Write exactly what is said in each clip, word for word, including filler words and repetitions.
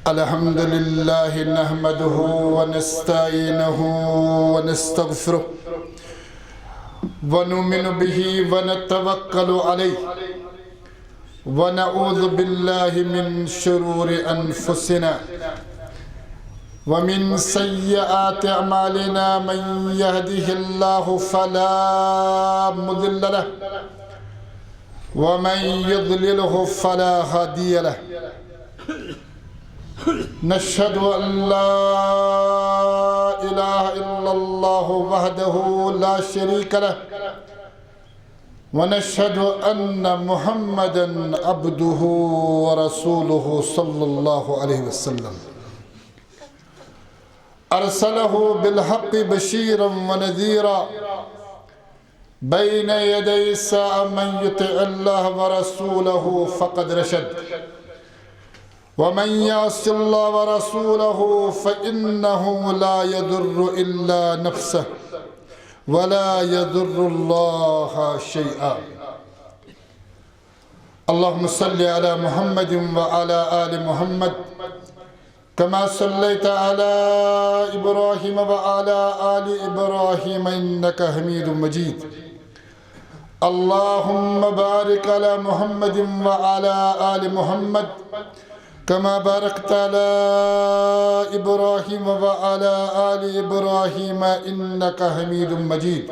الحمد لله نحمده ونستعينه ونستغفره ونؤمن به ونتوكل عليه ونعوذ بالله من شرور أنفسنا ومن سيئات أعمالنا. من يهده الله فلا مضل له ومن يضلله فلا هادي له. نشهد أن لا إله إلا الله وحده لا شريك له ونشهد أن محمدا عبده ورسوله صلى الله عليه وسلم. أرسله بالحق بشيرا ونذيرا بين يدي الساعة. من يطع الله ورسوله فقد رشد ومن يعص الله ورسوله فإنه لا يضر إلا نفسه ولا يضر الله شيئا. اللهم صل على محمد وعلى آل محمد كما صليت على إبراهيم وعلى آل إبراهيم إنك حميد مجيد. اللهم بارك على محمد وعلى آل محمد كما باركت على إبراهيم وعلى آل إبراهيم إنك حميد مجيد.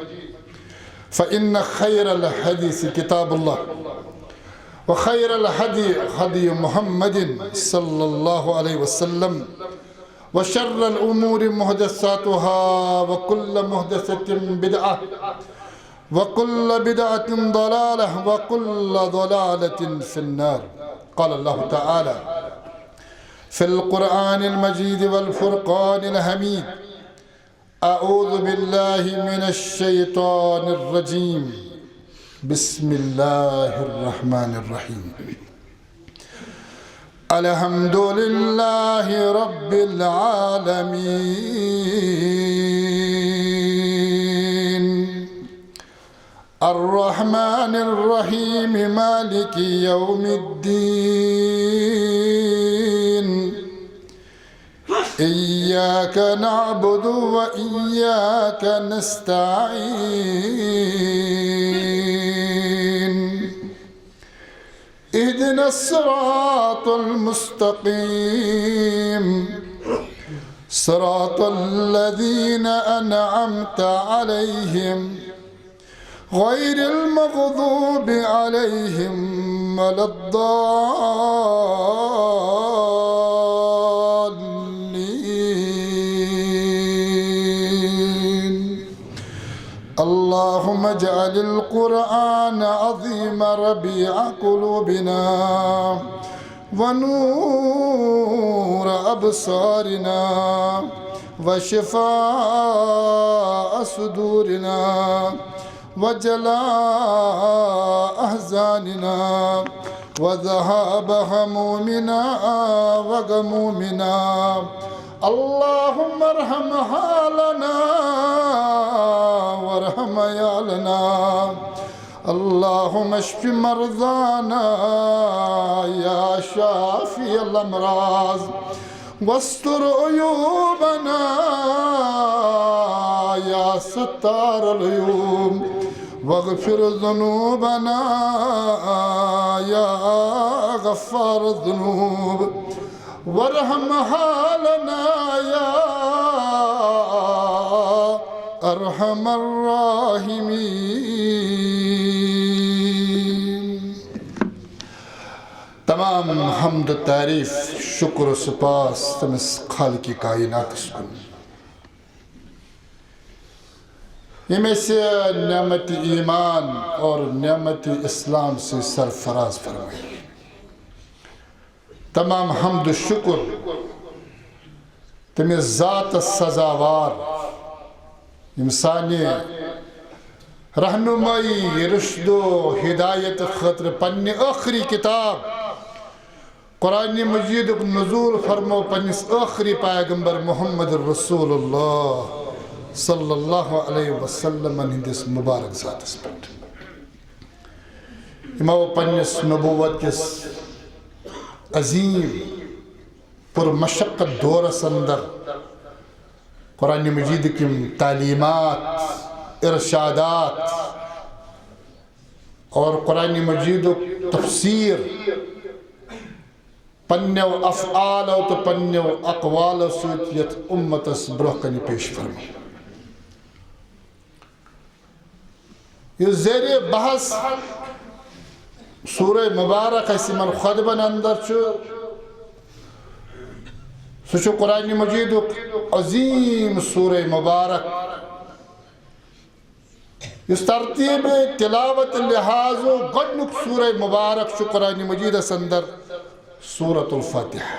فإن خير الحديث كتاب الله وخير الهدي هدي محمد صلى الله عليه وسلم وشر الأمور محدثاتها وكل محدثة بدعة وكل بدعة ضلالة وكل ضلالة في النار. قال الله تعالى في القرآن المجيد والفرقان الحميد: أعوذ بالله من الشيطان الرجيم. بسم الله الرحمن الرحيم. الحمد لله رب العالمين. الرحمن الرحيم. مالك يوم الدين. إياك نعبد وإياك نستعين. اهدنا الصراط المستقيم. صراط الذين أنعمت عليهم غير المغضوب عليهم ولا الضالين. اللهم اجعل القرآن عظيم ربيع قلوبنا ونور أبصارنا وشفاء صدورنا وجلاء أحزاننا وذهاب همومنا وغمومنا. اللهم ارحم حالنا وارحم عيالنا. اللهم اشف مرضانا يا شافي الأمراض، واستر عيوبنا يا ستار العيوب، واغفر ذنوبنا يا غفار الذنوب، وارحم حالنا يا أرحم الراحمين. تمام حمد و تعریف، شکر و سپاس تٔمِس خالق کائناتس کُن، ییٚمۍ اَسہِ نعمت ایمان اور نعمت اسلام سۭتۍ سرفراز فرمٲے۔ تمام حمد و شکر تٔمِس ذاتس سزاوار، ییٚمۍ سانہِ رہنمٲیی، رشد و ہدایت خٲطرٕ پننہِ ٲخری کتاب قرآن مجیدُک نزول فرمو پننِس ٲخری پیغمبر محمد رسول اللہ صلی اللہ علیہ وسلم ہٕنٛدِس مبارک ذاتس پٮ۪ٹھ۔ یِمو پننِس نبوت کِس عظیم پُر مشقت دورس اندر قرآن مجیدٕکۍ یِم تعلیمات، ارشادات اور قرآن مجیدُک تفسیر پننیو افعالو تہٕ پننیو اقوالو سۭتۍ یتھ امتس برونٛہہ کنہِ پیش فرموو۔ یُس زیر بحث سورہ مبارک اسہِ یِمن خطبن اندر چھُ، سُہ چھُ قرآن مجیدُک عظیم سورہ مبارک، یُس ترتیب تلاوت لحاظ گۄڈنیُک سورہ مبارک چھُ قرآن مجیدس اندر سورۃ الفاتحہ۔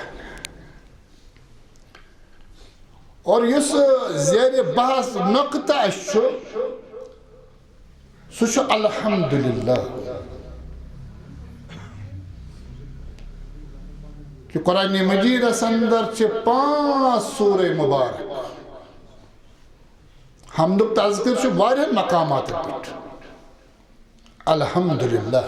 اور یُس زیر بحث نقطہ اَسہِ چھُ، سُہ چھُ الحمدللہ۔ کہ قرآن مجیدس اندر چھِ پانٛژھ سورہ مبارک۔ حمدُک تذکر چھُ واریاہن مقاماتن پٮ۪ٹھ۔ الحمدللہ۔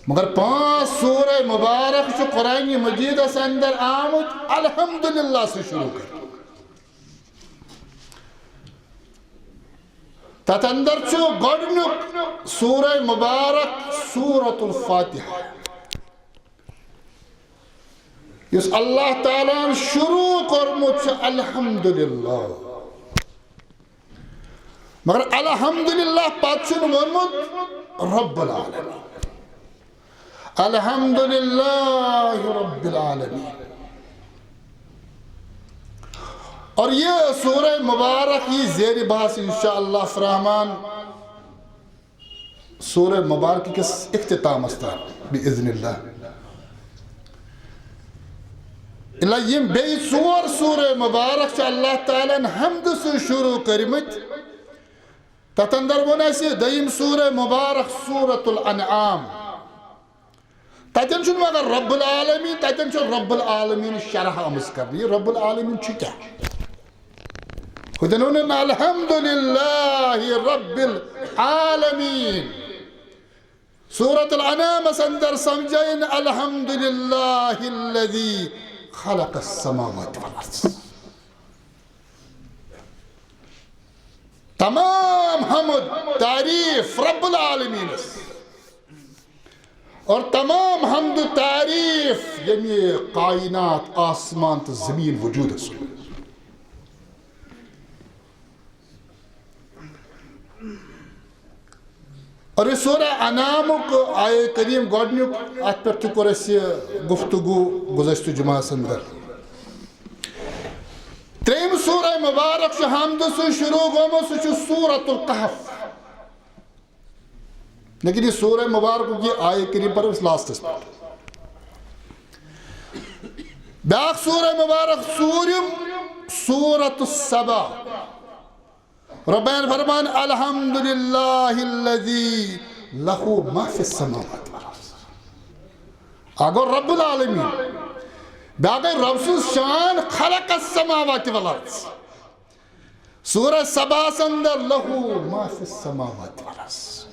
مگر پانٛژھ سورہ مبارک چھُ قرآن مجیدس اندر آمُت الحمدللہ سۭتۍ شروع کرنہٕ۔ تتھ اندر چھُ گۄڈنیُک سورہ مبارک سورۃ الفاتحہ، یُس اللہ تعالیٰ ہن شروع کوٚرمُت چھُ الحمدللہ۔ مگر الحمدللہ پتہٕ چھُنہٕ ووٚنمُت رب العالمین۔ الحمدللہ رب العالمین۔ اور یہ سورہ مبارک، یہ زیر بحث انشاءاللہ الرحمن سورہ مبارک کِس اختتامس تام باذن اللہ۔ اللہ، یِم بیٚیہِ ژور سورہ مبارک چھِ اللہ تعالیٰ ہن حمدٕ سۭتۍ شروع کٔرمٕتۍ۔ تتھ اندر ووٚن اسہِ دوٚیِم سورہ مبارک سورۃ الانعام۔ تتٮ۪ن چھُنہٕ مگر رب العالمین، تتٮ۪ن چھُ رب العالمین شرح آمٕژ کرنہٕ۔ یہِ رب العالمین چھُ کیٛاہ؟ ہُتٮ۪ن ووٚن الحمدللہ رب العالمین۔ سورۃ الانعامس اندر سمجھٲیِن الحمدللہ الذی خلق السماوات والارض۔ تمام حمد تعریف رب العالمینس اور تمام حمد و تعریف ییٚمہِ کائنات آسمان تہٕ زمین وجودس۔ اور یہِ سورہ انعامُک آیہ کریم گۄڈنیُک، اتھ پٮ۪ٹھ تہِ کوٚر اسہِ گفتگو گُزشتہٕ جمعہس اندر۔ ترٛیٚیِم سورہ مبارک چھُ حمدٕ سۭتۍ شروع گوٚمُت، سُہ چھُ سورۃ الکہف۔ لیکن یہِ سورہ مبارک یہِ آیہ کریم پرو أسۍ لاسٹس پٮ۪ٹھ۔ بیاکھ سورہ مبارک ژوٗرِم سورۃ السبا۔ ربین فرمان الحمدللہ الذی لہ ما فی السماوات والارض۔ اکھ گوٚو رب العالمین، بیاکھ گٔے رب سٕنٛز شان خلق السماوات والارض۔ سورہ سباہس اندر لہ ما فی السماوات والارض۔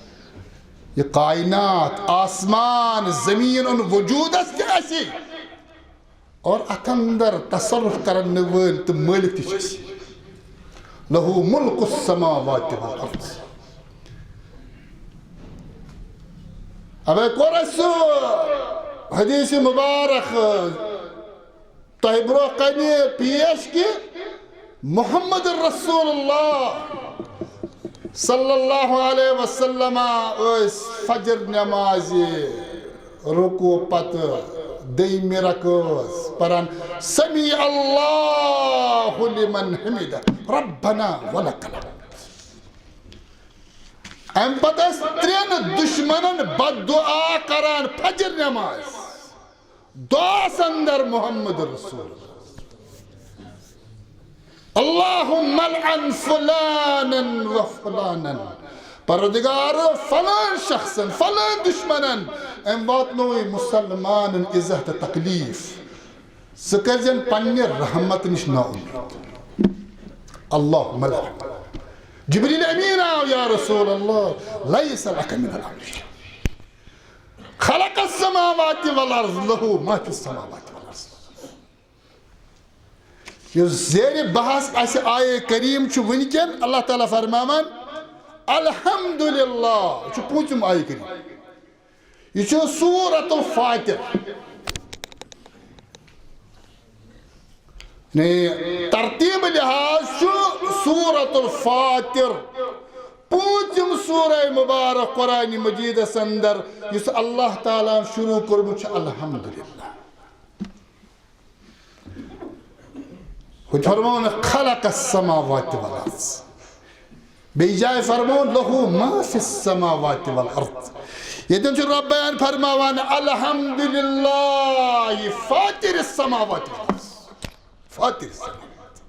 یہِ کائنات، آسمان، زمین اوٚن وجودس تہِ اسی۔ اور اتھ اندر تصرف کرن وٲلۍ تہٕ مٲلک تہِ چھِ اسی۔ لہ ملک السماوات والارض۔ اوے کوٚر اسہِ سُہ حدیث مبارک تۄہہِ برونٛہہ کنہِ پیش کہِ محمد رسول اللہ صلی اللہ علیہ وسلم ٲسۍ فجر نمازِ رکوع پتہٕ دوٚیمہِ رکٲژ پران سمیع اللہ لمن حمدہ ربنا ولک الحمد۔ امہِ پتہٕ ٲسۍ ترٛٮ۪ن دشمنن بد دعا کران فجر نماز۔ دعاہس اندر محمد رسول۔ اللہم العن فلانا و فلانا۔ پروردگار، فلان شخصن، فلان دشمنن، أمۍ واتنووُے مسلمانن اِزہ تہٕ تکلیف۔ ژٕ کٔرزٮ۪ن پننہِ رحمت نش نا امید۔ اللہم العن۔ جبریل امین آو، یا رسول اللہ، لیس لک من الامر شیء۔ خلق السماوات والارض، لہ ما فی السماوات والارض۔ یُس زیر بحث اسہِ آیے کریم چھُ وٕنکٮ۪ن، اللہ تعالیٰ فرماوان، الحمدللہ، یہِ چھُ پوٗنٛژِم آیے کریم۔ یہِ چھُ سورۃ الفاطر۔ یعنی ترتیب لحاظ چھُ سورۃ الفاطر پوٗنٛژِم سورہ مبارک قرآن مجیدس اندر، یُس اللہ تعالیٰ ہن شروع کوٚرمُت چھُ الحمدللہ۔ ہُتہِ فرمووُن خلق السماوات والارض۔ بیٚیہِ جایہِ فرمووُن لہ ما فی السماوات والارض۔ ییٚتٮ۪ن چھُ رب بیان فرماوان الحمدللہ فاطر السماوات والارض۔ فاطر السماوات۔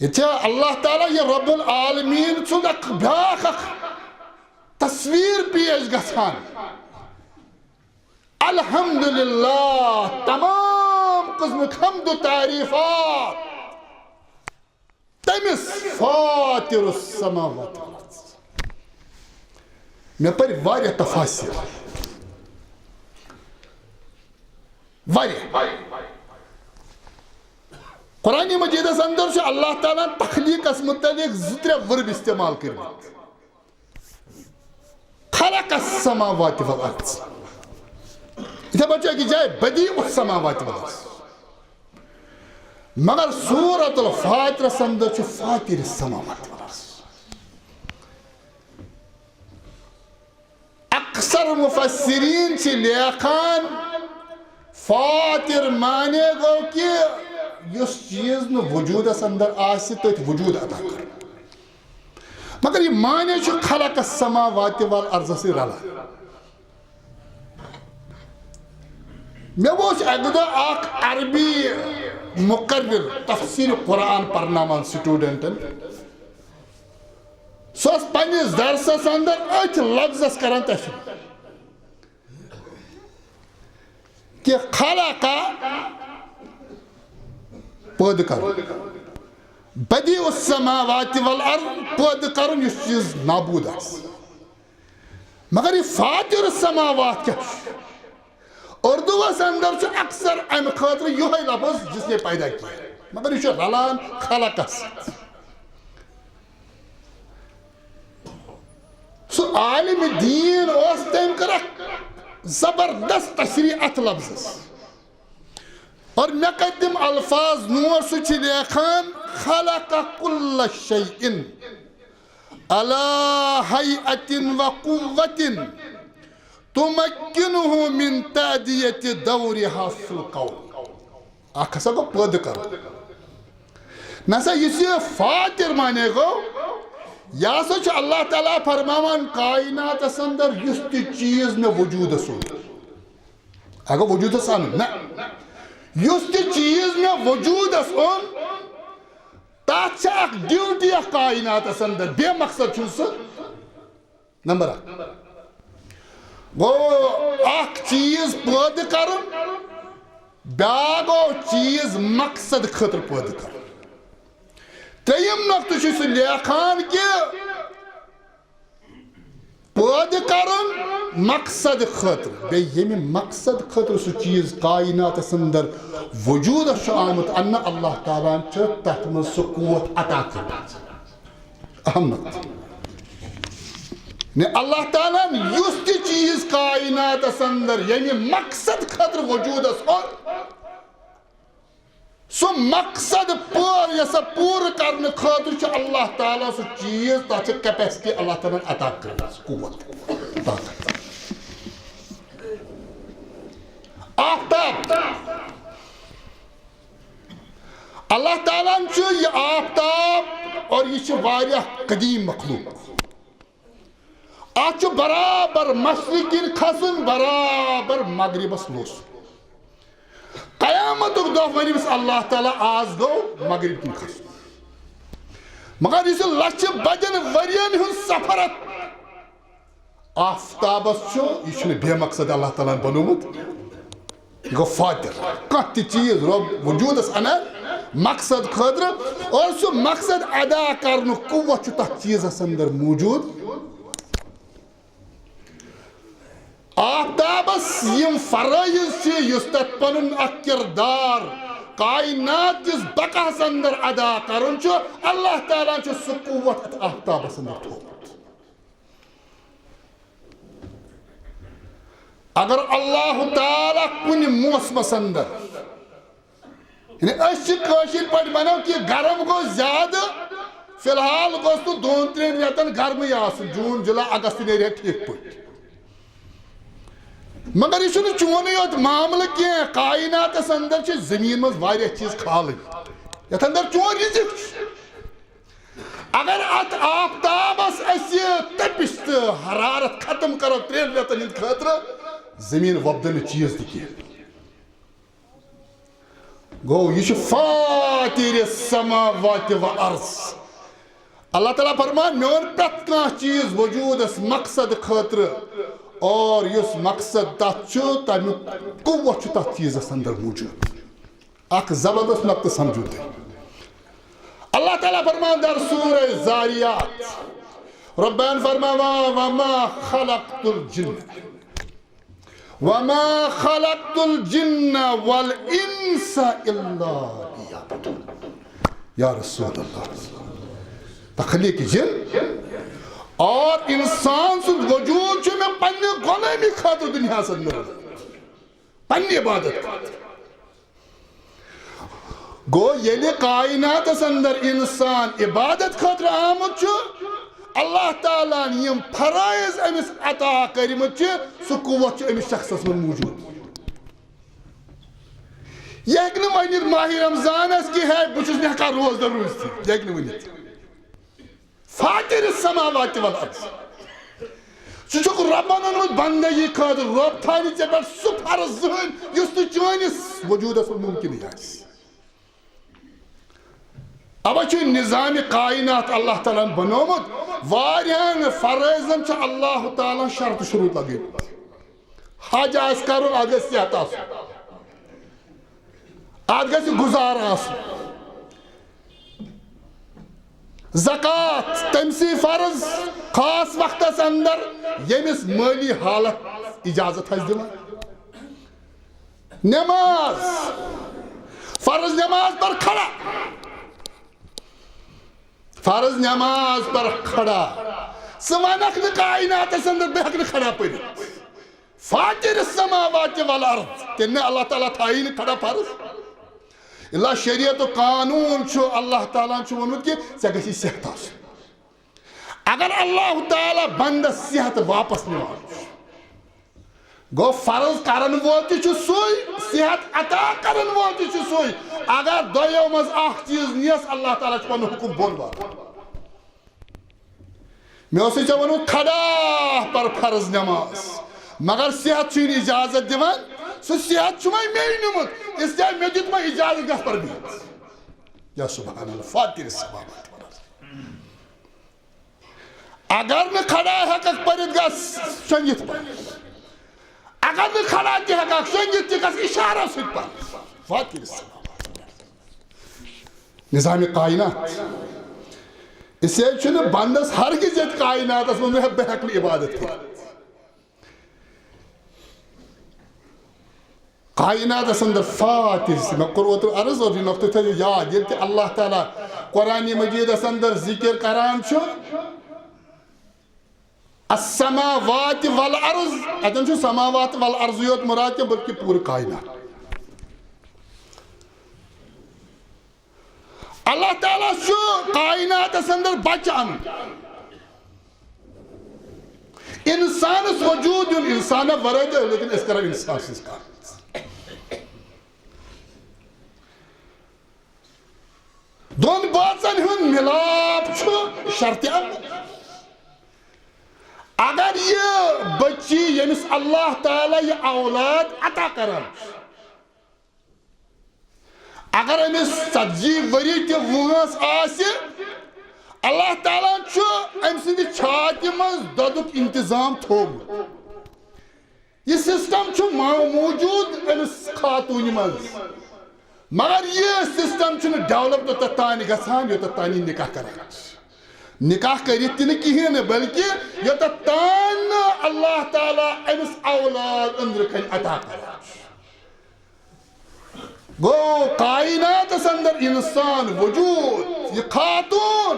ییٚتہِ چھِ اللہ تعالیٰ یہِ رب العالمین سُنٛد اکھ بیٛاکھ اکھ تصویر پیش گژھان۔ الحمدللہ، تمام قسمٕکۍ حمد و تعریفات تٔمِس فاطر السماوات والارض۔ مےٚ پَرِ واریاہ تفاسیر، واریاہ۔ قرآن مجیدس اندر چھُ اللہ تعالیٰ ہن تخلیقس متعلق زٕ ترٛےٚ verb استعمال کٔرمٕتۍ۔ خلق السماوات والارض۔ یِتھے پٲٹھۍ چھُ أکِس جایہِ بدیع السماوات والارض۔ مگر سورۃ الفاطرس اندر چھُ فاطر السماوات والارض۔ اکثر مفسرین چھِ لیکھان، فاطر معنی گوٚو کہِ یُس چیٖز نہٕ وجوٗدس اندر آسہِ، تٔتھۍ وجوٗد عطا کرُن۔ مگر یہِ معنی چھُ خلق السماوات والارض سۭتۍ رلان۔ مےٚ وُچھ اکہِ دۄہ اکھ عربی مقرر تفسیر قرآن پرناوان studentن۔ سُہ اوس پننِس درسس اندر أتھۍ لفظس کران تشریح کہِ خلق پٲدٕ کرُن، بدیع السماوات والارض پٲدٕ کرُن، یُس چیٖز نابود آسہِ۔ مگر یہِ فاطر السماوات کیٛاہ چھُ؟ اردوس اندر چھُ اکثر امہِ خٲطرٕ یِہوٚے لفظ جس نے پیدا کیا، مگر یہِ چھُ رلان خلقس سۭتۍ۔ سُہ عالم دین اوس، تٔمۍ کٔر اکھ زبردست تشریح اتھ لفظس۔ اور مےٚ کٔرۍ تِم الفاظ نوٹ، سُہ چھُ لیکھان، خلق کل شیء علی ہیئة و قوة تمکنہ من تأدیة دورها فی الکون۔ اکھ ہسا گوٚو پٲدٕ کرُن۔ نسا یُس یہِ فاطر معنی گوٚو، یہِ ہسا چھُ اللہ تعالیٰ فرماوان کائناتس اندر یُس تہِ چیٖز مےٚ وجوٗدس اوٚن، اگر وجوٗدس اَنُن، نہ، یُس تہِ چیٖز مےٚ وجوٗدس اوٚن، تتھ چھِ اکھ ڈیوٹی اکھ کائناتس اندر، بے مقصد چھُنہٕ سُہ۔ نمبر اکھ گوٚو اکھ چیٖز پٲدٕ کرُن، بیٛاکھ گوٚو چیٖز مقصد خٲطرٕ پٲدٕ کرُن۔ ترٛیٚیِم نۄقطہٕ چھُ سُہ لیکھان کہِ پٲدٕ کرُن مقصد خٲطرٕ، بیٚیہِ ییٚمہِ مقصد خٲطرٕ سُہ چیٖز کائناتس اندر وجوٗدس چھُ آمُت اننہٕ، اللہ تعالیٰ ہن چھُ تتھ منٛز سُہ قوت عطا کوٚرمُت۔ اہم نقطہٕ۔ نے اللہ تعالیٰ ہن یُس تہِ چیٖز کائناتس اندر ییٚمہِ مقصد خٲطرٕ وجوٗدس اوٚن، سُہ مقصد پٲر-، یہِ ہسا پوٗرٕ کرنہٕ خٲطرٕ چھُ اللہ تعالیٰ سُہ چیٖز، تتھ چھِ capacity اللہ تعالیٰ ہن عطا کٔرمٕژ، قوت عطا کٔرمٕژ۔ آفتاب۔ اللہ تعالیٰ ہن چھُ یہِ آفتاب، اور یہِ چھِ واریاہ قدیٖم مخلوق۔ اتھ چھُ برابر مشرق کِنۍ کھسُن، برابر مغربس لوسُن۔ قیامتُک دۄہ ونہِ أمِس اللہ تعالیٰ، آز گوٚو مغرب کُن کھسُن۔ مگر یُس یہِ لچھِ بدٮ۪ن ؤرین ہُنٛد سفر اتھ آفتابس چھُ، یہِ چھُنہٕ بے مقصد اللہ تعالیٰ ہن بنوومُت۔ یہِ گوٚو فاطر۔ کانٛہہ تہِ چیٖز رۄب وجوٗدس انان مقصد خٲطرٕ، اور سُہ مقصد ادا کرنُک قوت چھُ تتھ چیٖزس اندر موجود۔ آفتابس یِم فرٲیض چھِ، یُس تتھ پنُن اکھ کردار کائنات کِس بقاہس اندر ادا کرُن چھُ، اللہ تعالیٰ چھُ سُہ قوت اتھ آفتابس اندر تھوٚومُت۔ اگر اللہ تعالیٰ کُنہِ موسمس اندر، یعنی أسۍ چھِ کٲشِر پٲٹھۍ ونو کہِ گرم گوٚو زیادٕ، فی الحال گوٚژھ نہٕ دۄن ترٛٮ۪ن رٮ۪تن گرمٕے آسُن، جوٗن، جُلاے، اگست نیرِ ہا ٹھیٖک پٲٹھۍ۔ مگر یہِ چھُنہٕ چونُے یوت معاملہٕ کینٛہہ، کائناتس اندر چھِ زٔمیٖن منٛز واریاہ چیٖز کھالٕنۍ، یتھ اندر چون رزق چھُ۔ اگر اتھ آفتابس اسہِ تپش تہٕ حرارت ختم کرو ترٛٮ۪ن رٮ۪تن ہٕنٛدِ خٲطرٕ، زٔمیٖن وۄپدِ نہٕ چیٖز تہِ کینٛہہ۔ گوٚو، یہِ چھُ فاطر السماوات والارض۔ اللہ تعالیٰ فرمان، مےٚ اوٚن پرٛٮ۪تھ کانٛہہ چیٖز وجوٗدس مقصد خٲطرٕ، اور یُس مقصد تتھ چھُ، تمیُک قوت چھُ تتھ چیٖزس اندر موجود۔ اکھ زبردست نقطہٕ سمجھو تُہۍ۔ اللہ تعالیٰ فرمان در سورہ ذاریات، ربان فرماوان، وما خلقت الجن وما خلقت الجن والانس الا لیعبدون۔ یا رسول اللہ، تخلیق جن اور انسان سُنٛد وجود چھُ مےٚ پننہِ غلٲمی خٲطرٕ دُنیاہس اندر، پننہِ عبادت خٲطرٕ۔ گوٚو، ییٚلہِ کائناتس اندر انسان عبادت خٲطرٕ آمُت چھُ، اللہ تعالیٰ ہن یِم فرٲیض أمِس عطا کٔرمٕتۍ چھِ، سُہ قوت چھُ أمِس شخصس منٛز موجود۔ یہِ ہیٚکہِ نہٕ ؤنِتھ ماہِ رمضانس کہِ ہے بہٕ چھُس نہٕ ہیٚکان روزدر روٗزتھٕے، یہِ ہیٚکہِ نہٕ ؤنِتھ۔ فاطر السماوات والارض۔ ژٕ چھُکھ رۄبن اوٚنمُت بندگی خٲطرٕ، رۄب تھاونہٕ ژےٚ پٮ۪ٹھ سُہ فرض زٕہٕنۍ یُس نہٕ چٲنِس وجوٗدس منٛز ممکنٕے آسہِ۔ اَوَے چھُ نظامِ کائنات اللہ تعالیٰ ہن بنومُت۔ واریاہن فرٲیضن چھِ اللہ تعالیٰ ہن شرط شروٗط لگٲومٕتۍ۔ حج آسہِ کرُن، اتھ گژھِ صحت آسُن، اتھ گژھِ گُزار آسُن۔ زکوٰۃ تٔمسٕے فرض خاص وقتس اندر، ییٚمِس مٲلی حالت اجازت آسہِ دِوان۔ نماز، فرض نماز پر کھڑا، فرض نماز پر کھڑا۔ ژٕ ونکھ نہٕ کائناتس اندر بہٕ ہیٚکہٕ نہٕ کھڑا پٔرِتھ۔ فاطر السماوات والارض، تیٚلہِ نہٕ اللہ تعالیٰ تھایی نہٕ کھڑا فرض۔ اللہ شریعت و قانون چھُ، اللہ تعالیٰ ہن چھُ ووٚنمُت کہِ ژےٚ گژھی صحت آسُن۔ اگر اللہ تعالیٰ بندس صحت واپس نِوان چھُ، گوٚو فرض کرن وول تہِ چھُ سُے، صحت عطا کرن وول تہِ چھُ سُے۔ اگر دۄیو منٛز اکھ چیٖز نِیس، اللہ تعالیٰ چھُ پنُن حُکُم بۄن والان۔ مےٚ اوسُے ژےٚ ووٚنمُت کھڑا پر فرض نماز، مگر صحت چھُے نہٕ اجازت دِوان۔ سُہ صحت چھُ وۄنۍ مے نیوٗمُت، اس لیے مےٚ دیُت وۄنۍ اجازت، گژھ پر بِہِتھ۔ یا سبحان اللہ، فاطر السماوات والارض۔ اگر نہٕ کھڑا ہیٚککھ پٔرِتھ، گژھ شۄنٛگِتھ پر۔ اگر نہٕ کھڑا تہِ ہیٚککھ شۄنٛگِتھ تہِ، گژھ اشارو سۭتۍ پر۔ فاطر السماوات۔ نظامِ کائنات۔ اس لیے چھُنہٕ بندس ہرگز یتھ کائناتس منٛز مےٚ بہٕ ہیٚکہٕ نہٕ عبادت کٔرِتھ۔ کائناتس اندر فاتح، مےٚ کوٚر اوترٕ عرض، اور یہِ نۄقطہٕ تھٲیِو یاد، ییٚلہِ تہِ اللہ تعالیٰ قرآن مجیدس اندر ذکر کران چھُ، السماوات والارض، اتٮ۪ن چھُ سماوات والارض یوت مراد کینٛہہ، بلکہِ پوٗرٕ کائنات۔ اللہ تعالیٰ چھُ کائناتس اندر بچہٕ انُن، انسانس وجود دیُن، انسانہ ورٲے تہِ، لیکن أسۍ کرو انسان سٕنٛز کتھ۔ دۄن بٲژن ہُنٛد مِلاپ چھُ شرطِ اول۔ اگر یہِ بچی، ییٚمِس اللہ تعالیٰ یہِ اولاد عطا کران چھُ، اگر أمِس ژتجی ؤری تہِ وٲنٛس آسہِ، اللہ تعالیٰ ہن چھُ أمۍ سٕنٛدِ چھاتہِ منٛز دۄدُک انتظام تھوٚومُت۔ یہِ سسٹم چھُ مو-، موجود أمِس خاتوٗنہِ منٛز، مگر یہِ سسٹم چھُنہٕ ڈیولپ توٚتتھ تانۍ گژھان، یوٚتتھ تانۍ یہِ نکاح کران چھِ۔ نکاح کٔرِتھ تہِ نہٕ کِہیٖنۍ نہٕ، بلکہِ یوٚتَتھ تام نہٕ اللہ تعالیٰ أمِس اولاد أنٛدرٕ کَنۍ عطا کران چھُ۔ گوٚو کائناتس اندر انسان وجود، یہِ خاتون،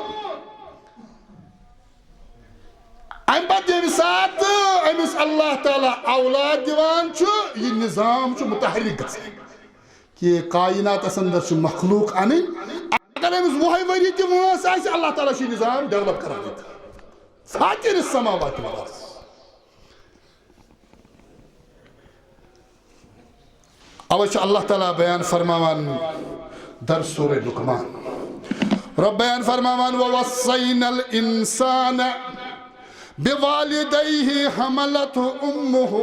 امہِ پتہٕ ییٚمہِ ساتہٕ أمِس اللہ تعالیٰ اولاد دِوان چھُ، یہِ نظام چھُ متحرک گژھان۔ کہ کائناتس اندر چھِ مخلوق انٕنۍ۔ اگر أمِس وُہے ؤری تہِ وٲنٛس آسہِ، اللہ تعالیٰ چھُ یہِ نظام ڈیولپ کران ییٚتہِ۔ فاطر السماوات والارض۔ اوے چھُ اللہ تعالیٰ بیان فرماوان در سورہ لقمان۔ رب بیان فرماوان، ووصینا الانسان بوالديه حملته أمه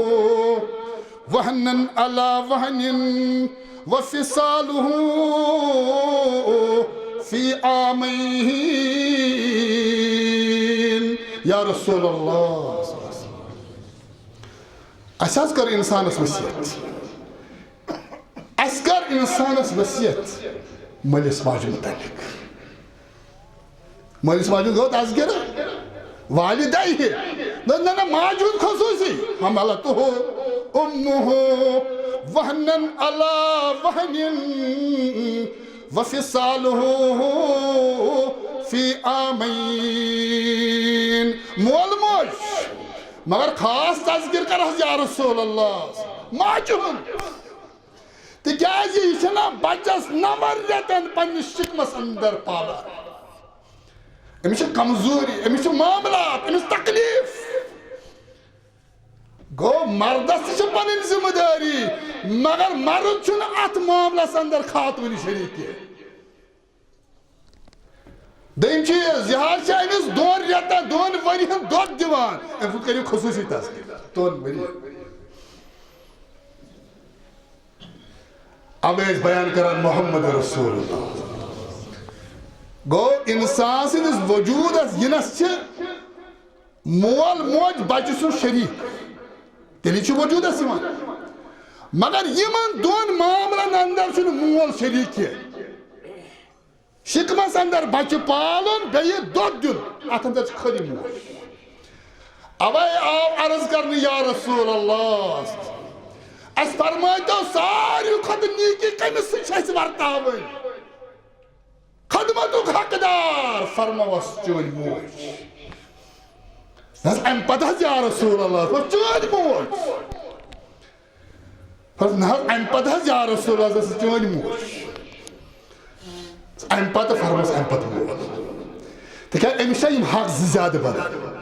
وهنا على وهن وفصاله في عامين۔ یا رسول اللہ، اَسہِ حظ کٔر اِنسانَس وصیت۔ اَسہِ کٔر اِنسانَس وصیت مٲلِس ماجہِ مُتعلِق۔ مٲلِس ماجہِ ہُنٛد گوٚو تذکرٕ؟ والدیہ۔ نہ، نہ، نہ، ماجہِ ہُنٛد خصوٗصی۔ حملته أمه وهنا على وهن وفصاله في عامين۔ مول موج، مگر خاص تذکر کر حظ یا رسول اللہ، ماجہِ ہُنٛد۔ تِکیٛازِ یہِ چھَنہ بچس نَوَن رٮ۪تن پننِس شِکمس اندر پالان۔ أمِس چھِ کمزوری، أمِس چھِ معاملات، أمِس تکلیف۔ گوٚو مردس تہِ چھِ پنٕنۍ ذمہٕ دٲری، مگر مرد چھُنہٕ اتھ معاملس اندر خاتوٗنہِ شریٖک کینٛہہ۔ دوٚیِم چیٖز، یہِ حظ چھِ أمِس دۄن رٮ۪تن، دۄن ؤرِین دۄد دِوان۔ أمۍ سُنٛد کٔرِو خصوٗصی تذکرٕ۔ دۄن ؤرِین۔ اوے ٲسۍ بیان کران محمد رسول اللہ۔ گوٚو، اِنسان سٕنٛدِس وجوٗدس یِنس چھِ مول موج بچہٕ سُنٛد شریٖک، تیٚلہِ چھُ وجوٗدس یِوان۔ مگر یِمن دۄن معاملن اندر چھُنہٕ مول شریٖک کینٛہہ۔ شِکمس اندر بچہٕ پالُن، بیٚیہِ دۄد دیُن، اتھ اندر چھِ خٲلی موج۔ اوے آو عرض کرنہٕ، یا رسول اللہ، اسہِ فرمٲیتو، ساروی کھۄتہٕ نیٖکی کٔمِس سۭتۍ چھِ اسہِ ورتاوٕنۍ؟ خدمتُک حقدار فرمٲوس چٲنۍ موج۔ نہ حظ، امہِ پتہٕ حظ یا رسول اللہ، فرمٲوس چٲنۍ موج۔ فرمٲوس نہ حظ، امہِ پتہٕ حظ یا رسول اللہ، سۄ چٲنۍ موج۔ امہِ پتہٕ فرمٲوس امہِ پتہٕ مول۔ تِکیٛازِ أمِس چھا یِم حق زٕ زیادٕ بنان۔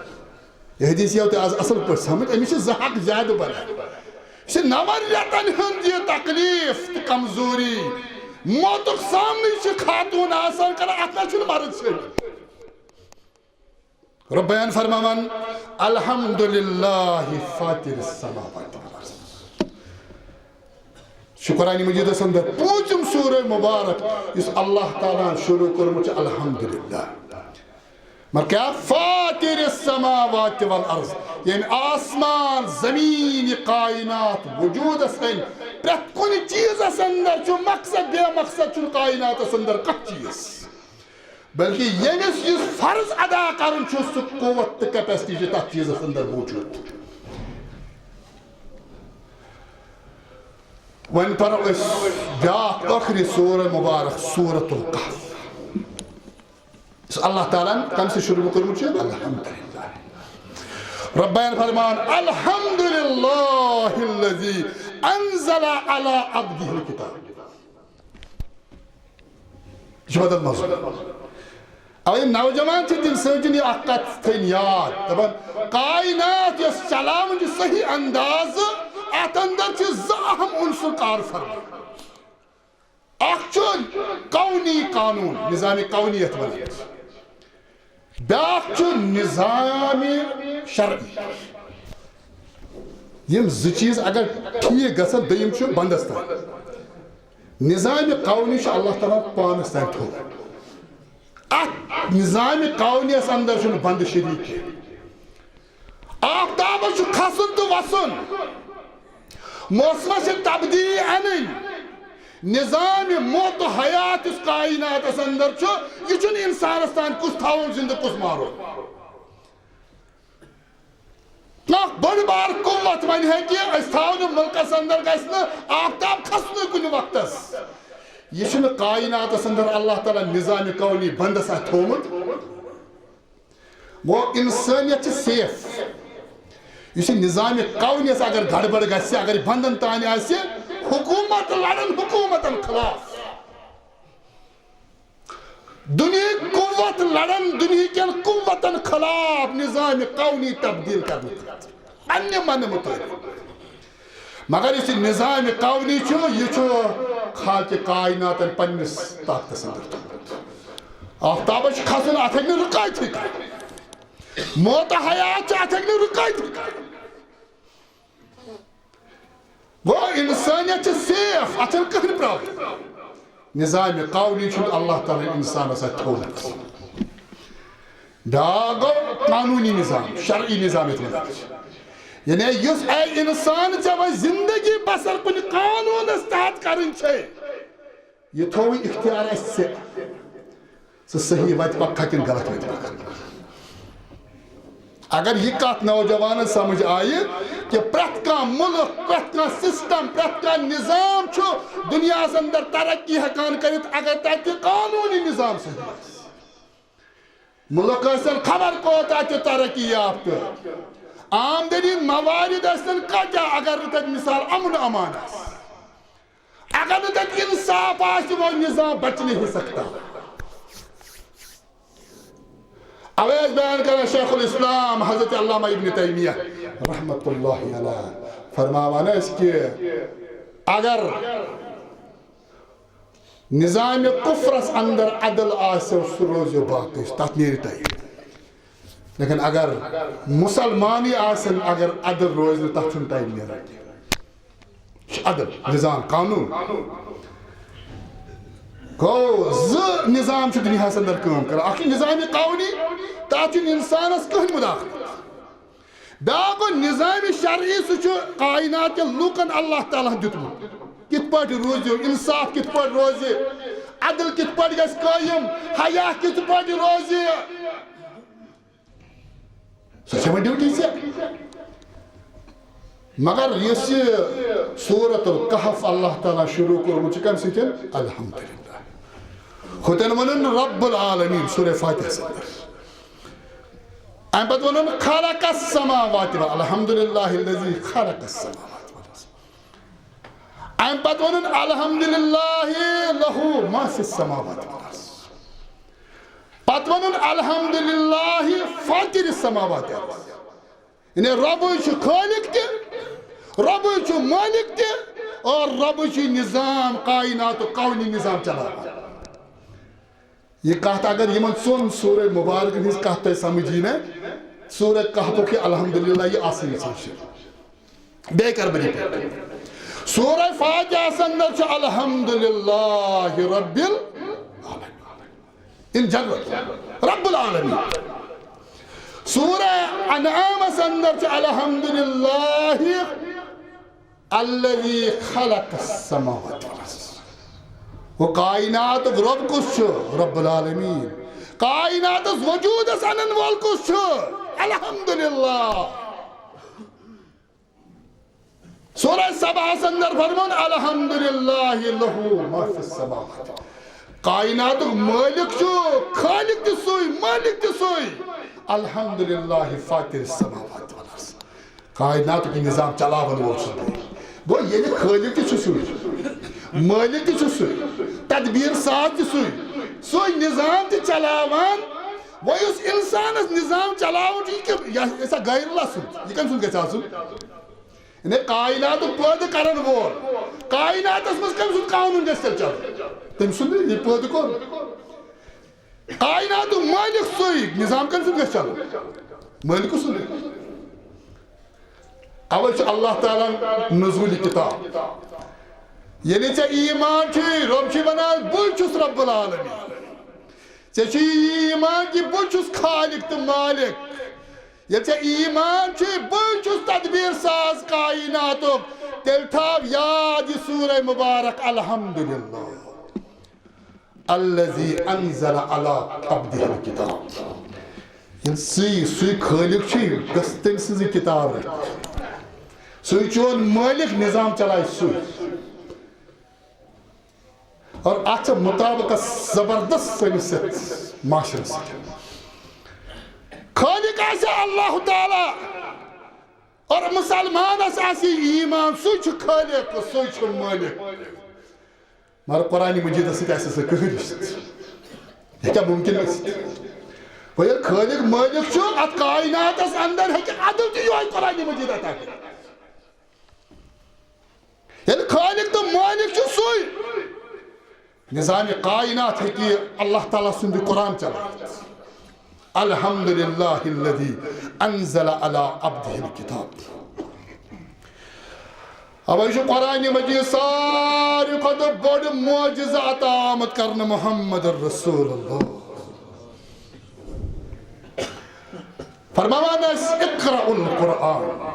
یہِ حدیث یِیو تۄہہِ آز اصل پٲٹھۍ سمجھ، أمِس چھِ زٕ حق زیادٕ بنان۔ یہِ چھِ نَوَن رٮ۪تن ہُنٛد یہِ تکلیف تہٕ کمزوری۔ موتُک سامنہٕ چھِ خاتوٗن آسان کران، اتھ نہ چھُنہٕ مرد شٲمِل۔ رب بیان فرماوان، الحمدللہ فاطر السماوات والارض۔ چھُ قرآن مجیدس اندر پوٗنٛژِم سورہ مبارک، یُس اللہ تعالیٰ ہن شروع کوٚرمُت چھُ الحمدللہ۔ مگر کیا؟ فاطر السماوات والارض، ییٚمۍ آسمان، زمین، یہِ کائنات وجوٗدس أنۍ، پرٛٮ۪تھ کُنہِ چیٖزس اندر چھُ مقصد، بے مقصد چھُنہٕ کائناتس اندر کانٛہہ چیٖز۔ بلکہ ییٚمِس یُس فرض ادا کرُن چھُ، سُہ قوت تہٕ capacity چھِ تتھ چیٖزس اندر موجود۔ وۄنۍ پرو أسۍ بیاکھ ٲخری سورہ مبارک، سورۃ الکہف۔ یُس اللہ تعالیٰ ہن کمہِ سۭتۍ شروع کوٚرمُت چھُ؟ الحمدللہ۔ رب بیان فرمان، الحمدللہ الذی انزل علی عبدہ الکتاب۔ یہِ چھُ بدل موضوع۔ اَوَے یِم نوجوان چھِ، تِم سوٗنٛچِن یہِ اکھ کتھ تھٲیِن یاد، دَپان، کائنات یۄس چلاوٕنۍ چھِ صحیح اندازٕ، اتھ اندر چھِ زٕ اہم عنصر کار فرما۔ اکھ چھُ کونی قانون، نظام کونی یتھ ونان چھِ۔ بیاکھ چھُ نظام شرعی۔ یِم زٕ چیٖز اگر ٹھیٖک گژھن، دوٚیِم چھُ بندس تام۔ نظام کونی چھُ اللہ تعالیٰ ہن پانس تام تھوٚومُت۔ اتھ نظام کونیس اندر چھُنہٕ بندٕ شریٖک کینٛہہ۔ آفتابس چھُ کھسُن تہٕ وسُن، موسمس چھِ تبدیلی انٕنۍ، نظام موت و حیات یُس کائناتس اندر چھُ، یہِ چھُنہٕ انسانس تام کُس تھاوُن زندٕ، کُس مارُن۔ کانٛہہ بٔڑ بار قوت ونہِ ہے کہِ أسۍ تھاوو نہٕ مُلکس اندر، گژھِ نہٕ آفتاب کھسنُے کُنہِ وقتس۔ یہِ چھُنہٕ کائناتس اندر اللہ تعالیٰ نظام کونی بندس اتھِ تھوومُت۔ گوٚو، انسانیت چھِ safe۔ یُس یہِ نظام کونیس اگر گڑبڑ گژھِ، اگر یہِ بندن تانۍ آسہِ، حکومت لڑن حکومتن خلاف۔ دُنیہٕکۍ قوت لڑن دُنیہٕکٮ۪ن قوتن خلاف نظام کونی تبدیل کرنہٕ خٲطرٕ، پننہِ منہٕ مطٲبق۔ مگر یُس یہِ نظام کونی چھُ، یہِ چھُ خالق کائناتن پننِس طاقتس اندر تھوٚومُت۔ آفتابس چھُ کھسُن، اتھ ہیٚکہِ نہٕ رُکٲوِتھٕے کانٛہہ۔ موت حیات چھُ، اتھ ہیٚکہِ نہٕ رُکٲوِتھٕے کانٛہہ۔ گوٚو، انسانیت چھِ safe، اتھ چھنہٕ کٕہٕنۍ problem۔ نظام کونی چھُنہٕ اللہ تعالیٰ ہن انسانس اتھِ تھوٚومُت۔ بیٛاکھ گوٚو قانونی نظام، شرعی نظام یتھ ونان چھِ۔ یعنی یُس اے انسان، ژےٚ وۄنۍ زندگی بسر کُنہِ قانونس تحت کرٕنۍ چھے، یہِ تھووُے اختیار اسہِ ژےٚ۔ ژٕ صحیح وتہِ پککھا کِنہٕ غلط وتہِ پککھا۔ اگر یہِ کتھ نوجوانن سمجھ آیہِ کہِ پرٛٮ۪تھ کانٛہہ مُلک، پرٛٮ۪تھ کانٛہہ system، پرٛٮ۪تھ کانٛہہ نظام چھُ دُنیاہس اندر ترقی ہٮ۪کان کٔرِتھ، اگر تتہِ قانوٗنی نظام صحیح آسہِ۔ مُلک ٲسِن خبر کوتاہ تہِ ترقی یافتہٕ، آمدنی موارد ٲسِن کۭتیاہ، اگر نہٕ تتہِ مثال امن امان آسہِ، اگر نہٕ تتہِ انصاف آسہِ، وہ نظام بچ نہیں سکتا۔ اوے ٲسۍ بیان کران شیخ الاسلام حضرت علامہ ابن تیمیہ رحمت اللہ علیہ، فرماوان ٲسۍ کہِ اگر نظام کفرس اندر عدل آسہِ، سُہ روزِ باقی، تتھ نیرِ تۄہہِ۔ لیکن اگر مسلمانٕے آسن، اگر عدل روزِ نہٕ، تتھ چھُنہٕ تۄہہِ نیران کینٛہہ۔ یہِ چھُ عدل، نظام، قانون۔ گوٚو، زٕ نظام چھِ دُنیاہس اندر کٲم کران۔ اکھ چھُ نظام کونی، تتھ چھُنہٕ انسانس کٕہٕنۍ مداخلت۔ بیٛاکھ گوٚو نظام شرعی، سُہ چھُ کائنات کٮ۪ن لوٗکن اللہ تعالیٰ ہن دیُتمُت۔ کِتھ پٲٹھۍ روٗزِو، انصاف کِتھ پٲٹھۍ روزِ، عدل کِتھ پٲٹھۍ گژھِ قٲیِم، حیا کِتھ پٲٹھۍ روزِ۔ سۄ چھےٚ وۄنۍ duty ژےٚ۔ مگر یُس یہِ سورۃ الکہف اللہ تعالیٰ شروع کوٚرمُت چھُ کمہِ سۭتۍ؟ الحمدللہ۔ ہُتٮ۪ن ووٚنُن رب العالمین سورہ فاتحس اندر۔ امہِ پتہٕ ووٚنُن خلق السماوات والارض، الحمدللہ الذی خلق السماوات والارض۔ امہِ پتہٕ ووٚنُن الحمدللہ لہ ما فی السماوات والارض۔ پتہٕ ووٚنُن الحمدللہ فاطر السماوات والارض۔ یعنی ربٕے چھُ خالق تہِ، ربٕے چھُ مالک تہِ، اور ربٕے چھُ نظام، کائنات و کونی نظام چلاوان۔ یہِ کتھ اگر یِمن ژۄن سورہ مبارکن ہٕنٛز کتھ تۄہہِ سمجھ یی نہ، سورہ کہفُک یہِ الحمدللہ یہِ آسٲنی سان چھِ۔ بیٚیہِ کرٕ بہٕ repeat۔ سورہ فاتحس اندر چھُ الحمدللہ رب العالمین۔ In general، رب العالمین۔ سورہ انعامس اندر چھُ الحمدللہ الذی خلق السماوات والارض۔ وہ کائناتُک رب کُس چھُ؟ رب العالمین۔ کائناتس وجودس انن وول کُس چھُ؟ الحمدللہ۔ سورہ سباہس اندر فرمون الحمدللہ لہ ما فی السماوات۔ کائناتُک مالک چھُ، خالق تہِ سُے، مالک تہِ سُے۔ الحمدللہ فاطر السماوات والارض۔ کائناتُک یہِ نظام چلاون وول چھُس بہٕ۔ گوٚو ییٚلہِ خالق تہِ چھُ سُے، مالک تہِ چھُ سُے، تدبیر ساز تہِ سُے، سُے نظام تہِ چلاوان، وۄنۍ یُس انسانس نظام چلاوُن چھُ، یہِ کیٛاہ، یہِ سا غیر اللہ سُنٛد، یہِ کٔمۍ سُنٛد گژھِ آسُن؟ یعنی کائناتُک پٲدٕ کرن وول، کائناتس منٛز کٔمۍ سُنٛد قانون گژھِ تیٚلہِ چلُن؟ تٔمۍ سُنٛد یہِ پٲدٕ کوٚر۔ کائناتُک مٲلِک سُے، نظام کٔمۍ سُنٛد گژھِ چلُن؟ مٲلِکہٕ سُنٛدٕے۔ اوے چھُ اللہ تعالیٰ ہن نزول کتاب۔ ییٚلہِ ژےٚ ایمان چھُے، رۄب چھُے ونان، بٕے چھُس رب العالمین۔ ژےٚ چھُے یہِ ایمان کہِ بٕے چھُس خالق تہٕ مالک۔ ییٚلہِ ژےٚ ایمان چھُے، بٕے چھُس تدبیر ساز کائناتُک، تیٚلہِ تھاو یاد، یہِ سورہ مبارک الحمدللہ الذی انزل علی عبدہ الکتاب۔ ییٚلہِ سُے، سُے خٲلق چھُ، یہِ گژھِ تٔمۍ سٕنٛزٕے کِتاب رَٹہِ۔ سُے چون مٲلِک، نظام چلایہِ سُے۔ اور اَتھ چھِ مُطابقت زبردست سٲنِس یَتھ معاشرَس سۭتۍ۔ خٲلق آسہِ اللہ تعالیٰ اور مُسلمانَس آسہِ ایمان، سُے چھُ خٲلق، سُے چھُ مٲلِک۔ مگر قرآن مجیدس سۭتۍ آسہِ نہٕ سُہ کٕہٕنۍ رِشتہٕ۔ یہِ کیٛاہ مُمکِن گژھِ؟ وۄنۍ ییٚلہِ خٲلق مٲلِک چھُ، اَتھ کائناتس اندر ہیٚکہِ عدل تہِ یِہوٚے قرآن مجید عطا کٔرِتھ۔ ییٚلہِ خٲلق تہٕ مٲلِک چھُ سُے، نظام کائنات ہیٚکہِ اللہ تعالیٰ سُنٛد یہِ قرآن چلٲوِتھ۔ الحمدللہ الذی انزل علی عبدہ الکتاب۔ اَوَے چھُ قرآن مجید ساروی کھۄتہٕ بوٚڑ معجزٕ عطا آمُت کرنہٕ محمد رسول اللہ۔ فرماوان ٲسۍ، "اقرأ القرآن"،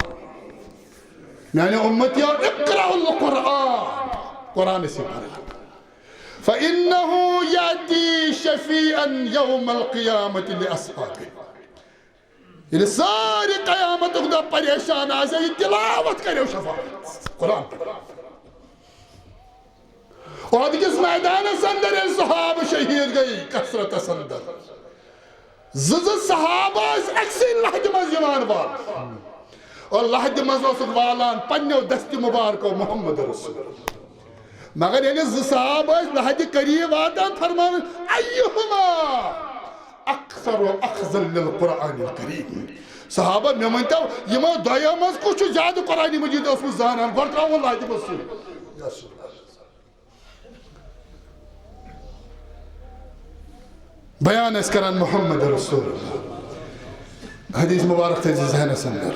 میانہِ اُمتیو، "اقرأ القرآن"، قرآن ٲسِو پران۔ فإنه يأتي شفيعا يوم القيامة لأصحابه۔ ییٚلہِ سٲری قیامتُک دۄہ پریشان آسہِ، یہِ تلاوت کٔرِو شفاعت۔ قرآن پٔرِو۔ احد کِس میدانس اندر ییٚلہِ صحابہٕ شہید گٔے کثرتس اندر، زٕ زٕ صحابہٕ ٲسۍ أکسٕے لحدِ منٛز یِوان والنہٕ۔ اور لحدِ منٛز اوسُکھ والان پننیو دستِ مبارکو محمد رسول۔ مگر ییٚلہِ زٕ صحابہٕ ٲسۍ لحدِ قریب واتان، فرماوان، "أيهما أكثر أخذا للقرآن الكريم؟" صحابہ، مےٚ ؤنۍ تو، یِمو دۄیو منٛز کُس چھُ زیادٕ قرآن مجید اوسمُت زانان؟ گۄڈٕ ترٛاوُن لحدِ منٛز سُے۔ بیان ٲسۍ کران محمد رسول اللہ۔ حدیث مبارک تھٲیِو ذہنس اندر۔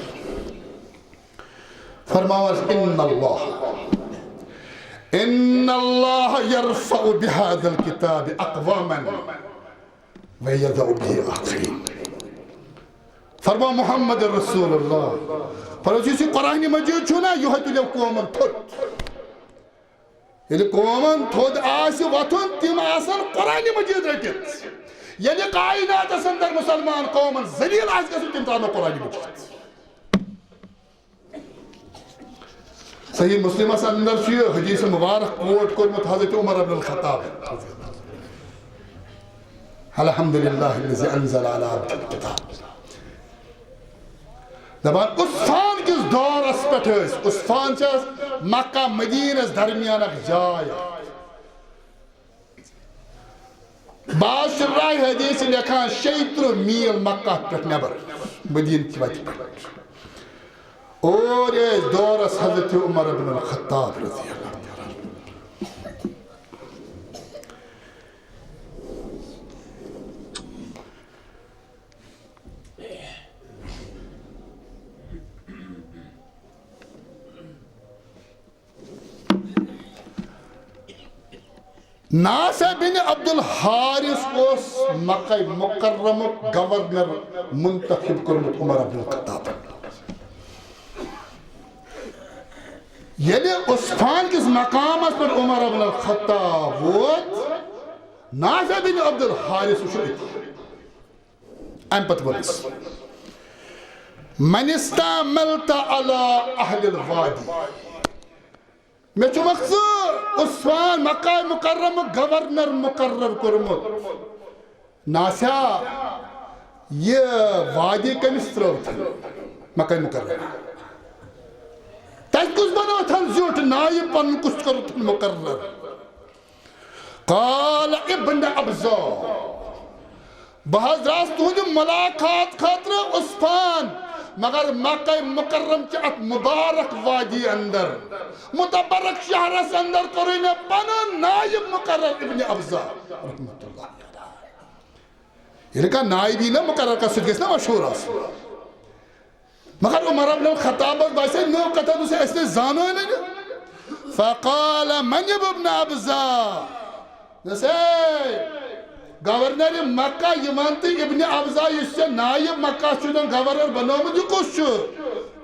فرماوان، "ان اللہ، ان اللہ یرفع بہذا الکتاب اقواما ویضع بہ آخرین۔" فرماو محمد رسول اللہ، فرماو، یُس یہِ قرآن مجید چھُ نا، یِہوٚے تُلِو قومن تھوٚد۔ ییٚلہِ قومن تھوٚد آسہِ وۄتھُن، تِم آسن قرآن مجید رٔٹِتھ۔ ییٚلہِ کائناتس اندر مسلمان قومن ذلیل آسہِ گژھُن، تِم ترٛاونو قرآن مجید۔ صحیح مسلمس اندر چھُ یہِ حدیث مبارک quote کوٚرمُت حضرت عمر ابن الخطاب۔ الحمدللہ الذی انزل علی عبدہ الکتاب۔ دپان عثمان کِس دورس پٮ۪ٹھ ٲسۍ، عثمان چھِ مکہ مدینس درمیان اکھ جاے۔ بعض شراح حدیث چھِ لیکھان شیٚیہِ ترٕٛہ میٖل مکہ پٮ۪ٹھ نٮ۪بر، مدینہ چہِ وتہِ پٮ۪ٹھ۔ اور ٲسۍ دورس حضرت عمر ابن الخطاب رضی اللہ تعالیٰ عنہ۔ نافع بن عبد الحارث اوس مکہ مکرمُک گورنر منتخب کوٚرمُت عمر ابن الخطابن۔ ییٚلہِ عثمان کِس مقامس پٮ۪ٹھ عمر ابن الخطاب ووت، نافع بن عبد الحارث وُچھ أتی۔ امہِ پتہٕ ووٚنُس، "من استعملت على اہل الوادی"، مےٚ چھُ مقصد عثمان مکہ مکرمُک گورنر مقرر کوٚرمُت۔ ناسا، یہِ وادی کٔمِس ترٲوتھن؟ مکہ مکرمہ۔ تتہِ کُس بنٲوتھن زیُٹھ نایب، پنُن کُس کوٚرتھن مقرر؟ قال ابن ابزا، بہٕ حض درٛاس تُہنٛدِ ملاقات خٲطرٕ عثمان، مگر مکہ مکرم چہِ اتھ مبارک وادی اندر، متبرک شہرس اندر کوٚرُے مےٚ پنُن نایب مقرر ابن ابزا رحمۃ اللہ علیہ۔ ییٚلہِ کانٛہہ نایب یی نا مقرر، کانٛہہ سُہ تہِ گژھِ نا مشہوٗر آسُن۔ مگر عمر ابن الخطابس باسے نٔو کتھا، دوٚپُس، "أسۍ نے زانو نہٕ یہِ۔" فقال من ابن ابزا؟ دوٚپُس، "اے گورنر مکہ، یہِ ون تہٕ ابن ابزا یُس ژےٚ نایب مکہ چھُ، گورنر بنوومُت، یہِ کُس چھُ؟"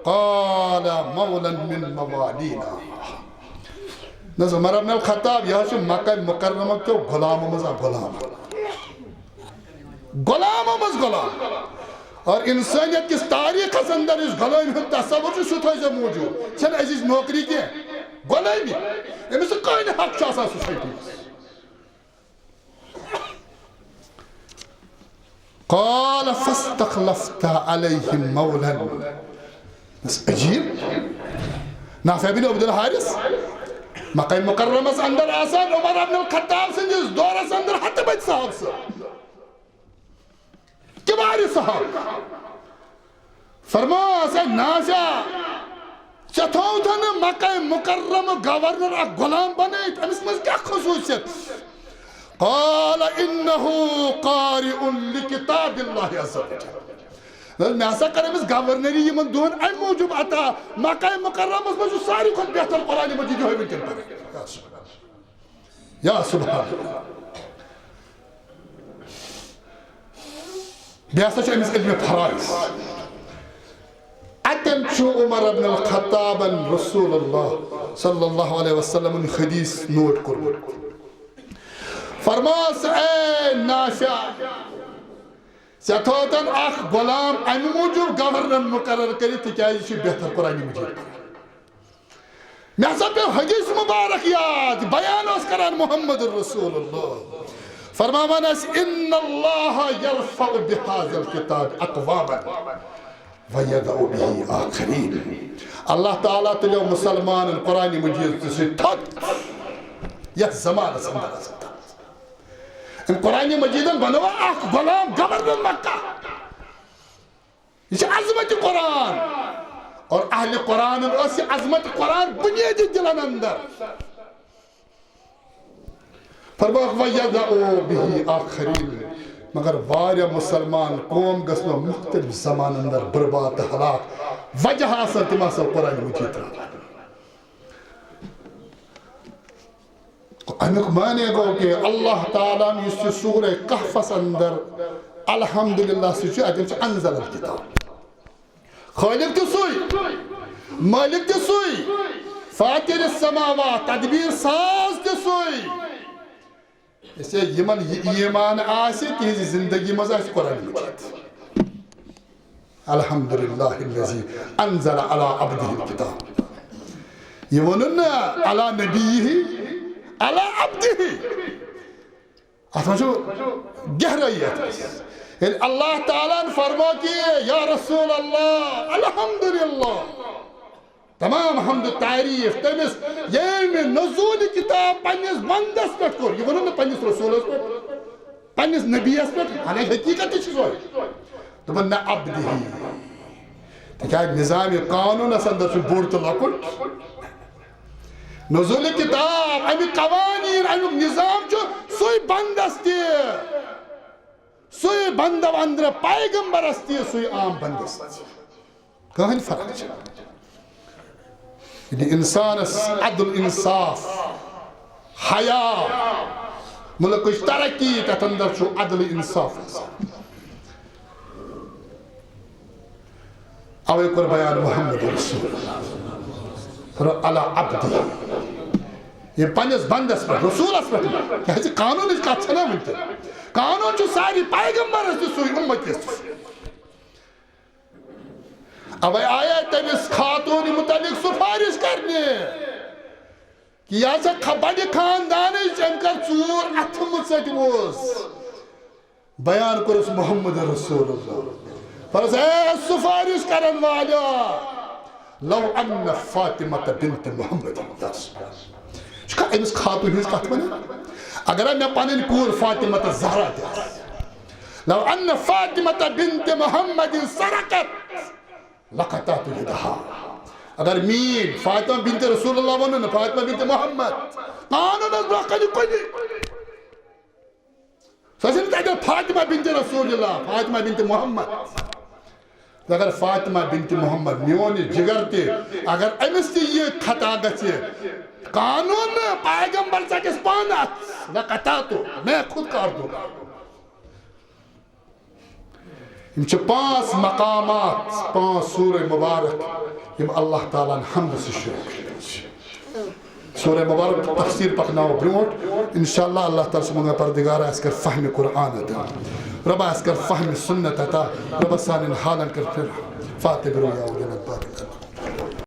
قال مولا من موالینا۔ نہ حظ، عمر ابن الخطاب، یہِ حظ چھُ مکہ مکرمہ کیو غلامو منٛز اکھ غلام۔ غلامو منٛز غلام۔ اور انسانیت کِس تاریخس اندر یُس غلٲمی ہُنٛد تصور چھُ، سُہ تھٲیزیو موٗجوٗد۔ چھَنہٕ أزِچ نوکری کینٛہہ، غلٲمی۔ أمِس نہٕ کٕہٕنۍ حق چھُ آسان سوسایٹی منٛز۔ قال فاستخلفت عليهم مولا۔ بس عجیب۔ نافع بن عبد الحارث، مکہ مکرمس اندر آسان عمر ابن الخطاب سٕنٛدِس دورس اندر ہتہٕ بٔدۍ صحابہٕ سُہ۔ کبار صحابہٕ۔ فرماس، اے نافع، ژےٚ تھووتھا نہٕ مکہ مکرمہٕ گورنر اکھ غلام بنٲیِتھ؟ أمِس منٛز کیٛاہ خصوٗصیت؟ قال إنه قارئ لكتاب الله عز وجل۔ نہ حظ، مےٚ ہسا کٔر أمِس گورنری یِمن دۄہن امہِ موٗجوٗب عطا، مکہ مکرمس منٛز چھُ ساروی کھۄتہٕ بہتر قرآن مجید یِہوٚے وٕنکیٚن پران۔ یا سبحان اللہ۔ بیٚیہِ ہسا چھُ أمِس علمِ فرائض۔ اَتٮ۪ن چھُ عمر ابن الخطابن رسول اللہ صلی اللہ علیہ وسلمن حدیث نوٹ کوٚرمُت۔ فرماس، اے نافع، ژےٚ تھوتن اکھ غلام امہِ موٗجوٗب گورنر مقرر کٔرِتھ، تِکیازِ یہِ چھُ بہتر قرآن مجید پران۔ مےٚ ہسا پیوٚو حدیث مبارک یاد، بیان اوس کران محمد رسول اللہ۔ فرماوان ٲسۍ، "إن الله يرفع بهذا الكتاب أقواما ويضع به آخرين۔" اللہ تعالیٰ تُلیو مُسلمانن قرآن مجید تہِ سۭتۍ تھوٚد یتھ زمانس اندر۔ أمۍ قرآن مجیدن بنوو اکھ غلام گورنر مکہ۔ یہِ چھِ عظمت قرآن۔ اور اہل قرآن ٲس یہِ عظمت قرآن بنیٲدی دلن اندر۔ فرماوکھ، "وَيَضَعُ بِهِ آخَرِينَ"، مگر واریاہ مسلمان قوم گژھن مختلف زمانن اندر برباد تہٕ ہلاک۔ وجہ آسن تِم آسن قرآن مجید ترٛاوان۔ امیُک معنی گوٚو کہ اللہ تعالیٰ ہن یُس یہِ سورہ کہفس اندر الحمدللہ سۭتۍ چھُ، اتٮ۪ن چھُ انزل الکتاب۔ خالق تہِ سُے، مالک تہِ سُے، فاطر السماوات، تدبیر ساز تہِ سُے۔ اس لیے یِمن یہِ ایمان آسہِ، تِہنٛزِ زندگی منٛز آسہِ قرآن مجید۔ الحمد للہ الذی انزل علی عبدہ الکتاب۔ یہِ ووٚنُن نہ علی نبیہ، علی عبدہ۔ اتھ منٛز چھُ گہرٲیی اتھ منٛز۔ ییٚلہِ اللہ تعالیٰ ہن فرمو کہ یا رسول اللہ، الحمد للہ، تمام حمد و تعریف تٔمِس، ییٚمۍ نزول کتاب پننِس بندس پٮ۪ٹھ کوٚر۔ یہِ ووٚنُن نہٕ پننِس رسولس پٮ۪ٹھ، پننِس نبیس پٮ۪ٹھ، حالانکہ حقیقت تہِ چھِ سۄے۔ دوٚپُن، نہ عبدہ۔ تِکیازِ نظام قانونس اندر چھُ بوٚڑ تہٕ لۄکُٹ۔ نزول کتاب، امیُک قوانین، امیُک نظام چھُ سُے بندس تہِ، سُے بندو اندر پیغمبرس تہِ، سُے عام بندس تہِ۔ کٕہٕنۍ فرق چھِ۔ ییٚلہِ انسانس عدل انصاف، حیا، ملکٕچ ترقی، تتھ اندر چھُ عدل انصاف آسان۔ اوے کوٚر بیان محمد رسول اللہ۔ فرماو علی عبدہ۔ یہِ پننِس بندس پٮ۪ٹھ، رسولس پٮ۪ٹھ نہٕ۔ کیازِ قانونٕچ کتھ چھنہ وٕنکیٚن۔ قانون چھُ سارے پیغمبرس تہِ سُے، امتس تہِ سُے۔ اوے آیے تٔمِس خاتوٗنہِ متعلق سفارش کرنہِ کہ یہِ ہسا خ-، بڑِ خاندانٕچ، أمۍ کٔر ژوٗر، اتھٕ مٕژٔٹۍ ووس۔ بیان کوٚرُس محمد رسول اللہ۔ فرماوُس، اے سفارش کرن والیا، لو ان فاطمہ بنت محمد، یہِ چھُکھا أمِس خاتوٗن ہٕنٛز کتھ ونان؟ اگر مےٚ پنٕنۍ کوٗر فاطمہ الزہرا تہِ آسہِ، لو ان فاطمہ بنت محمد سرقت لقطعت یدہا۔ اگر میٲنۍ فاطمہ بنت رسول اللہ ونُن، فاطمہ بنت محمد، قانونس برونٛہہ کنہِ کُنہِ۔ سۄ چھنہٕ تتہِ فاطمہ بنت رسول اللہ، فاطمہ بنت محمد۔ اگر فاطمہ بنت محمد، میون یہِ جگر تہِ، اگر أمِس تہِ یہِ خطا گژھِ، قانون نہٕ، پیغمبر ژٹٮ۪س پانہٕ اتھ، لقطعت، میں خود کاٹ دوں۔ یِم چھِ پانٛژھ مقامات، پانٛژھ سورہ مبارک، یِم اللہ تعالیٰ ہن حمدٕ سۭتۍ شروع کٔرمٕتۍ چھِ۔ سورہ مبارک تفسیر پکناوو برونٛٹھ۔ انشاءاللہ اللہ تعالیٰ سبحانہ پردگار اَسہِ کر فہم قرآن عطا۔ رۄبا اَسہِ کر فہم سنت عطا۔ رۄبا سانٮ۪ن حالن کر پھر۔ فاتح برو یا اولی الباب۔